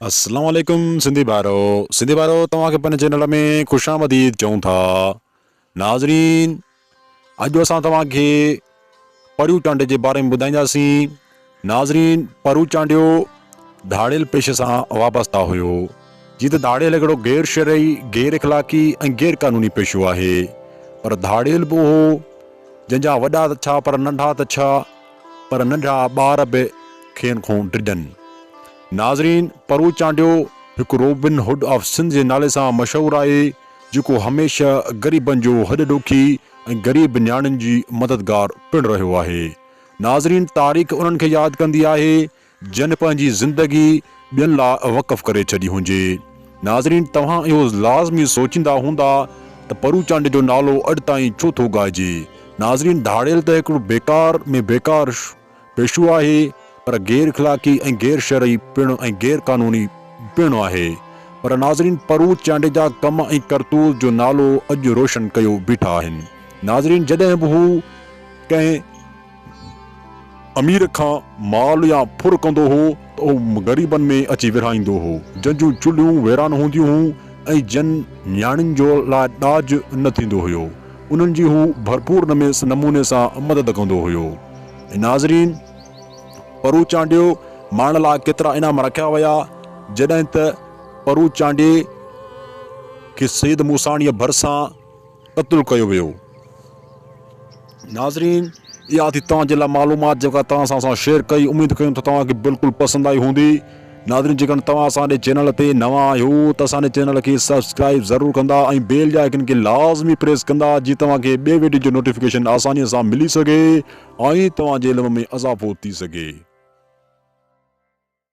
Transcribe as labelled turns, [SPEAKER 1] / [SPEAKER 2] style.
[SPEAKER 1] السلام عليڪم سنڌي ڀائرو سنڌي ڀائرو توهان کي پنهنجي چينل ۾ خوش آمديد چئون ٿا ناظرين اڄ اسان توهان کي پريو چانڊيي جي باري ۾ ٻڌائينداسين ناظرين پرو چانڊيو ڌاڙيل پيشي سان وابسته هيو جيئن ته ڌاڙيل هڪڙو غير شرعي غير اخلاقي ۽ غير قانوني پيشو آهي پر ڌاڙيل به اهو جنهن جا وڏا ته ڇا پر ننڍا ته ڇا پر ننڍڙا ٻار به کين کون ڊڄن. ناظرين پرو چانڊيو هڪ روبن هوڊ آف سنڌ جي نالي سان مشهور آهي جيڪو هميشه غريبن جو هڏ ڏوکي ۽ غريب نياڻين جي مددگار پڻ رهيو آهي. ناظرين تاريخ انهن کي ياد ڪندي آهي جن پنهنجي زندگي ٻين لاء وقف ڪري ڇڏي هجي. ناظرين توهان اهو لازمي سوچيندا هوندا ته پرو چانڊيي جو نالو اڄ تائين ڇو ٿو ڳائجي. ناظرين ڌاڙيل ته هڪڙو بيڪار ۾ بيڪار پيشو آهي پر غير اخلاقي ۽ غير شرعي پڻ ۽ غير قانوني پڻ آهي پر ناظرين پرو چانڊيي جا ڪم ۽ ڪرتوت جو نالو اڄ روشن ڪيو بيٺا آهن ناظرين جڏهن به هو ڪنهن امير کان مال يا ڦر ڪندو هو ته اهو غريبن ۾ اچي ورهائيندو هو جن جون چلهيون ويران هونديون هون ۽ جن نياڻين جو لاء ڏاج نه ٿيندو هيو انهن جي هو ڀرپور نموني سان مدد ڪندو هيو. ناظرين پرو چانڊيو مارڻ لاء ڪيترا انعام رکيا ويا جڏهن ته پرو چانڊيي کي سيد موساڻيء ڀرسان قتل ڪيو ويو. ناظرين اها ٿي توهان جي لاء معلومات جيڪا توهان سان اسان شيئر ڪئي اميد ڪيون ٿا توهان کي بلڪل پسند آئي هوندي. ناظرين جيڪڏهن توهان اسان جي چينل تي نوان آهيو ته اسان جي چينل کي سبسڪرائيب ضرور ڪندا ۽ بيل جي آئيڪن کي لازمي پريس ڪندا جيئن توهان کي ٻي ويڊيو جو نوٽيفڪيشن آساني سان ملي سگهي ۽ توهان جي علم ۾ اضافو ٿي سگهي.